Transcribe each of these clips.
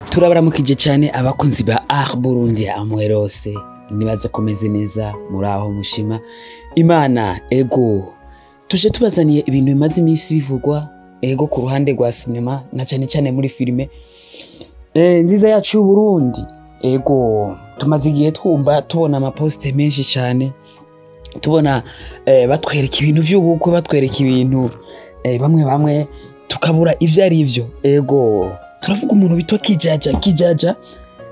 Turabaramukije cyane abakunzi ba Art Burundi amwerose, nibaza komeze neza muri aho mushima Imana. Ego, tuje tubazaniye ibintu bimaze iminsi bivugwa, ego, ku ruhande rwa sinema na cyane cyane muri filime nziza yacu y'u Burundi. Ego, tumaze igihe twumva, tubona amaposte menshi cyane, tubona batwereka ibintu by'ubukwe, batwereka ibintu bamwe bamwe tukabura ivyo ari vyo. Ego, turavuga umuntu bitwa Kijaja. Kijaja,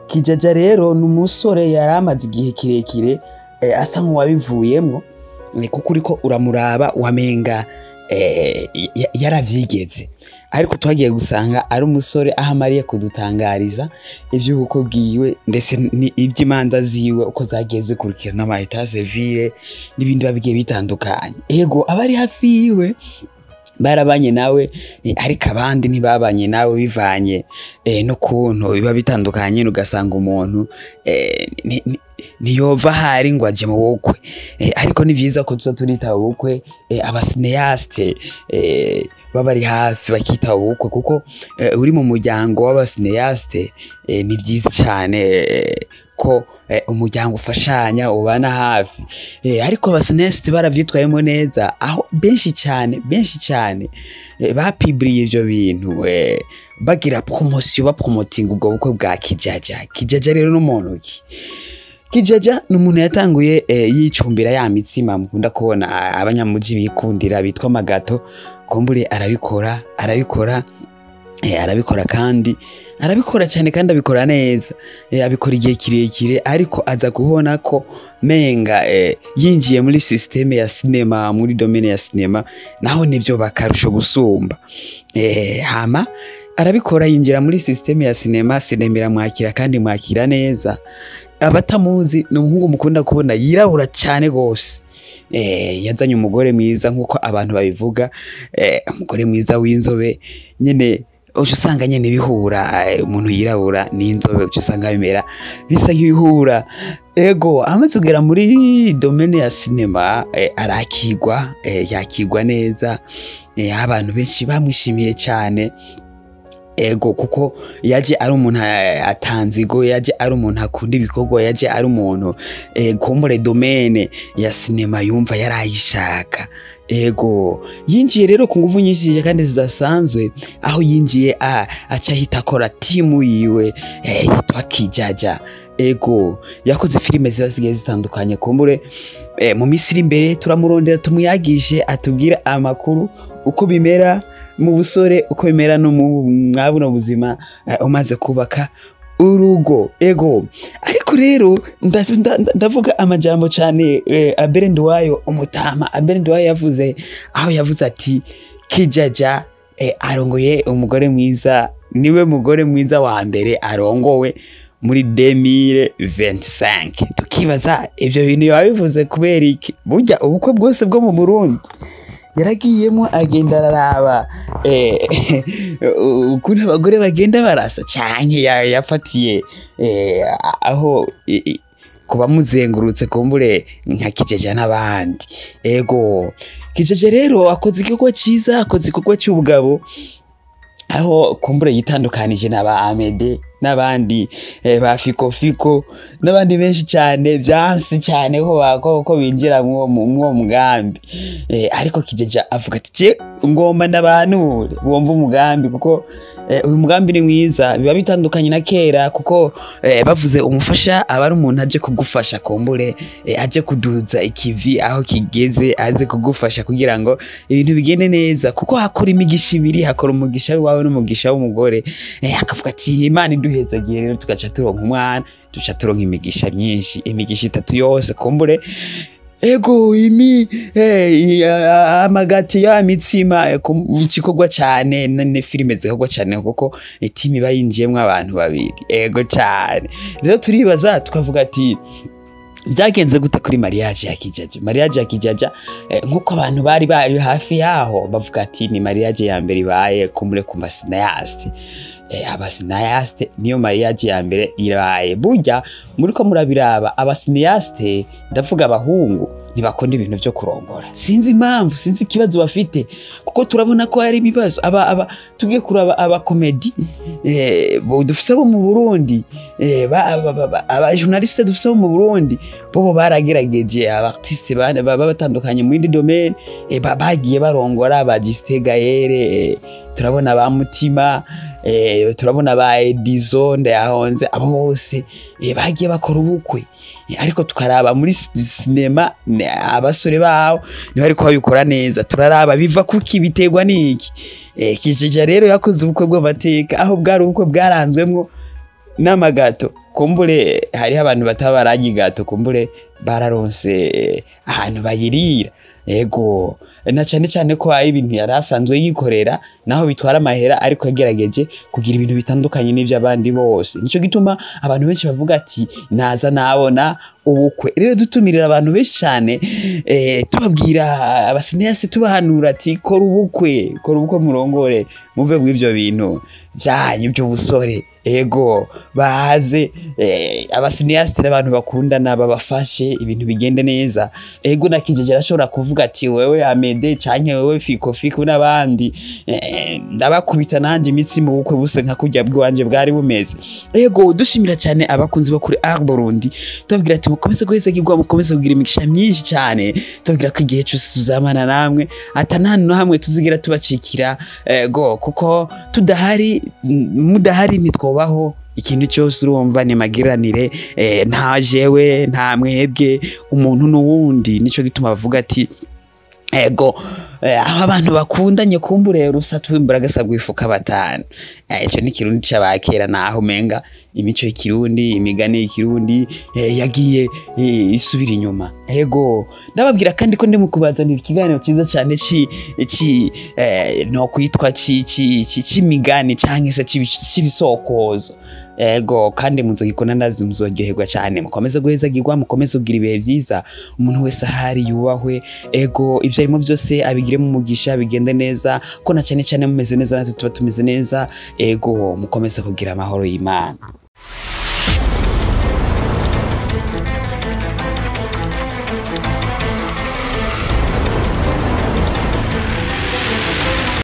Kijaja rero ni umusore yari amaze igihe kirekire asa nk'uwabivuyemwo, kuko uriko uramuraba wamenga yaravyigeze, ariko twagiye gusanga ari umusore aho amariye kudutangariza ivy'ubukwe bwiwe, ndetse ivy'imanza ziwe uko zagiye zikurikirana, n'ama état civil n'ibindi biba bigiye bitandukanye. Ego, abari hafi yiwe barabanye nawe, ariko abandi ntibabanye nawe bivanye n'ukuntu biba bitandukanye, ugasanga umuntu ntiyova ahari ngo aje mu bukwe. Ariko ni vyiza ko tuza turitaba ubukwe, aba cinéastes baba bari hafi bakitaba ubukwe, kuko uri mu muryango w'aba cinéastes, ni vyiza cane ko umuryango ufashanya, ubana hafi. Ariko aba cinéastes baravyitwayemo neza, aho benshi cyane, benshi cyane bapibriye ivyo bintu, bagira promotion, bapromotinga ubwo bukwe bwa Kijaja. Kijaja rero n'umuntu ki? Kijaja ni umuntu yatanguye yicumbira ya mitsima mukunda kubona abanyamuji bikundira bitwa ama gâteaux. Kumbure arabikora, arabikora, arabikora, kandi arabikora cyane, kandi abikora neza, abikora igihe kirekire, ariko aza kubona ko menga yinjiye muri système ya cinéma, muri domaine ya cinéma naho nivyo bakarusho gusumba. Hama arabikora, yinjira muri système ya cinéma, cinéma iramwakira kandi mwakira neza. Abatamuzi, ni umuhungu mukunda kubona yirabura cyane gose. Yazanye umugore mwiza nk'uko abantu babivuga, umugore mwiza w'inzobe nyene. Uca usanga nyene bihura, umuntu yirabura n'inzobe uca usanga bimera bisa nk'ibihura. Ego, amaze kugera muri domaine ya cinéma, arakigwa, yakigwa neza, abantu benshi bamwishimiye cyane. Ego, kuko yaje ari umuntu atanzigo, yaje ari umuntu akunda ibikorwa, yaje ari umuntu kumbure domaine ya cinéma yumva yarayishaka. Ego, yinjiye rero ku nguvu nyinshi kandi zidasanzwe, aho yinjiye aca ahita akora timu yiwe yitwa Kijaja. Ego, yakoze filime ziba zigiye zitandukanye. Kumbure mu minsi iri imbere turamurondera, tumuyagishe, atubwire amakuru uko bimera mu busore, uko bimera no mu mwabuno buzima umaze kubaka urugo. Ego, ariko rero ndavuga amajambo cyane Abere Nduwayo, umutama Abere Nduwayo yavuze, aho yavuze ati Kijaja arongoye umugore mwiza, niwe mugore mwiza wa mbere arongowe muri 2025. Tukibaza ivyo bintu yabivuze kubera iki? Burya ubukwe bwose bwo mu Burundi yaragiyemo, agenda araraba ukuntu abagore bagenda barasa, canke yafatiye aho kubamuzengurutse, kumbure nka Kijeja n'abandi. Ego, Kijeje rero akoze igikorwa ciza, akoze igikorwa cy'ubugabo, aho kumbure yitandukanije na ba Amede n'abandi, ba Fiko Fiko n'abandi benshi cyane byansi cyane ko ko binjira mwuwo mugambi. Ariko Kijeja avuga ati: "Je ngomba ndabanure bumva umugambi, kuko uyu mugambi ni mwiza." Biba bitandukanye na kera, kuko bavuze umufasha aba ari umuntu aje kugufasha, kumbure aje kuduza ikivi aho kigeze, aze kugufasha kugira ngo ibintu bigende neza, kuko hakora imigisha ibiri, hakora umugisha wawe n'umugisha w'umugore. Akavuga ati: "Imana iduhezagiye rero tugaca turonka umwana, duca turonka imigisha myinshi, imigisha itatu yose." Kumbure ego imi ama gâteaux ya mitsima, igikorwa cyane ne filime zikorwa cyane, kuko team iba yinjiyemwo abantu babiri. Ego cyane, rero turibaza tukavuga ati byagenze gute kuri mariage ya Kijaja? Mariage ya Kijaja, nkuko abantu bari hafi yaho bavuga ati ni mariage ya mbere ibaye kumure ku ma cinéastes, aba cinéastes niyo mariage ya mbere ibaye. Burya muriko murabiraba, aba cinéastes, ndavuga abahungu. ntibakunda ibintu byo kurongora. Sinzi impamvu, sinzi ikibazo bafite, kuko turabona ko hari ibibazo. Aba tugiye kuraba aba comédie dufise bo mu Burundi, aba journaliste dufise bo mu Burundi, bobo baragerageje. Aba artiste baba batandukanye mu yindi domaine bagiye barongora, ba Justin Gaere, turabona ba Mutima, turabona ba Edizo Ndayahonze, abo bose bagiye bakora ubukwe. Ariko tukaraba muri cinéma abasore baho ntibariko babikora neza. Turaraba biva kuki, biterwa n'iki? Kijija rero yakoze ubukwe bw'amateka, aho bwari ubukwe bwaranzwemwo n'ama gâteau. Kumbure hariho abantu bataba bararya i gâteau, kumbure bararonse ahantu bayirira. Ego, na cyane cyane ko hari ibintu yari asanzwe yikorera, naho bitwara amahera, ariko yagerageje kugira ibintu bitandukanye n'iby'abandi bose. Nico gituma abantu benshi bavuga ati naza nabona ubukwe. Rero dutumirira abantu benshi cyane, tubabwira aba cinéaste, tubahanura ati kora ubukwe, kora ubukwe, murongore, muve mu ivyo bintu byanyu by'ubusore. Ego, baze aba cinéaste n'abantu bakundana babafashe ibintu bigende neza. Ego, na Kijeje arashobora kuvuga ati wewe Amede canke wewe Fiko Fiko n'abandi, ndabakubita nanje imitsi mu bukwe buse nka kurya bw'iwanje bwari bumeze. Ego, dushimira cyane abakunzi bo kuri Art Burundi, tubabwira ati mukomeze guhezagirwa, mukomeze kugira imigisha myinshi cyane. Tubabwira ko igihe cyose tuzamana namwe, ata nta hantu na hamwe tuzigira tubacikira. Ego, kuko tudahari, mudahari ntitwobaho. Ikintu cyose urumva ni magiranire, nta jewe nta mwebwe, umuntu n'uwundi. Nico gituma bavuga ati ego, aho abantu bakundanye kumbure rusatu wimbura gasabwa ifuka batanu. Ico ni Kirundi c'abakera, naho umenga imico y'ikirundi, imigani y'ikirundi yagiye isubira inyuma. Ego, ndababwira kandi ko ndi mu kubazanira ikiganiro cyiza cyane ci no kwitwa ci ci ci c'imigani canke se c'ibisokozo. Ego, kandi muzogikunda, ndazi muzoryoherwa cyane. Mukomeze guhezagirwa, mukomeze kugira ibihe vyiza. Umuntu wese ahari yubahwe. Ego, ivyo arimo byose abigiremo umugisha, bigende neza, ko na cyane cyane mumeze neza natwe tuba tumeze neza. Ego, mukomeze kugira amahoro y'Imana.